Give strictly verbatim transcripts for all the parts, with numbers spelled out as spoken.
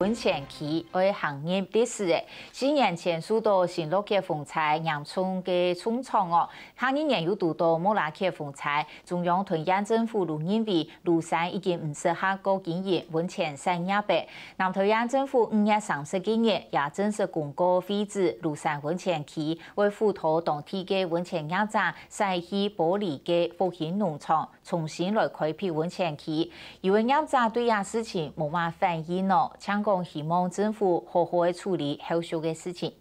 溫泉區愛行入歷史个。四年前受到新樂極風災嚴重个重創哦，下二年又堵到莫拉極風災，中央同縣政府都認為廬山已經毋適合過經營溫泉產業个。南投縣政府五月三十一日也正式公告廢止廬山溫泉區，會輔導當地个溫泉業者徙去玻璃个復興農場， 重新來開闢溫泉區。有个業者對這事情無麼反應哦，淨講希望政府好好个處理後續个事情。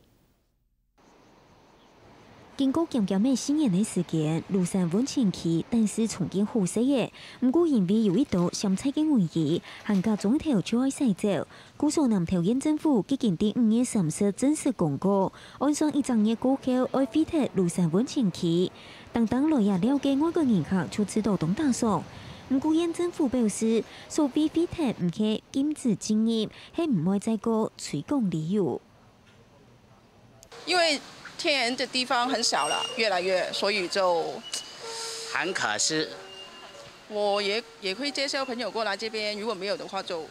經過減減仔四年个時間，廬山溫泉區等是重建好勢个，毋過因為有一道潛在个危機，還較中途就愛徙走， 故所南投縣政府已經在五月三十正式公告，按算一隻月過後愛廢忒廬山溫泉區。當當來這尞个外國人客就試著當打爽。毋過縣政府表示，所謂廢忒毋係禁止進入，係毋會再過推廣旅遊。因為天然的地方很少了，越來越，所以就很可惜。我也也会介绍朋友过来这边，如果没有的话就，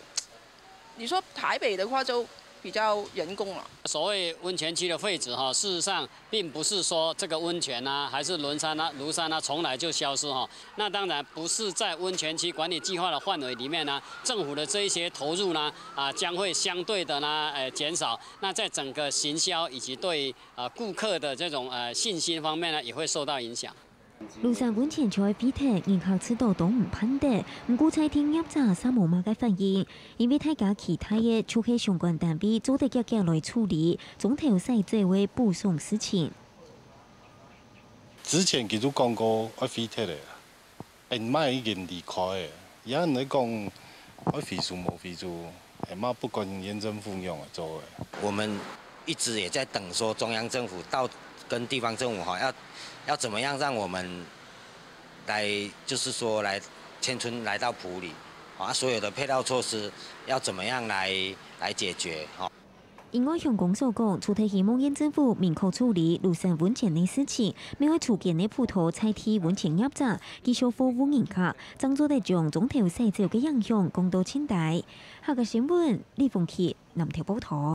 你说台北的话就比较人工了。所谓温泉区的废止哈，事实上并不是说这个温泉啊，还是崙山啊、廬山啊，从来就消失哈。那当然不是在温泉区管理计划的范围里面呢，政府的这一些投入呢，啊，将会相对的呢，呃，减少。那在整个行销以及对呃顾客的这种呃信心方面呢，也会受到影响。 廬山溫泉區个廢忒，人客知著都毋盼得，毋過在地業者煞無麼个反應，因為大家期待个就係相關單位做得遽遽來處理，中途徙走个補償事情。之前佢就講過愛廢忒个，𠊎姆已經離開个，也毋係講愛廢除無廢除， 係嘛不管县政府仰仔做个。我们一直也在等说中央政府到跟地方政府哈，要要怎么样让我们来，就是说来迁村来到埔里，啊，所有的配套措施要怎么样来来解决哈。另外，鄉公所講，除忒希望县政府明確處理廬山溫泉个事情，乜愛出錢个輔導在地溫泉業者，繼續服務人客，正做得將中途徙走个影響降到盡低。 客家新聞，李鳳琪，南投報導。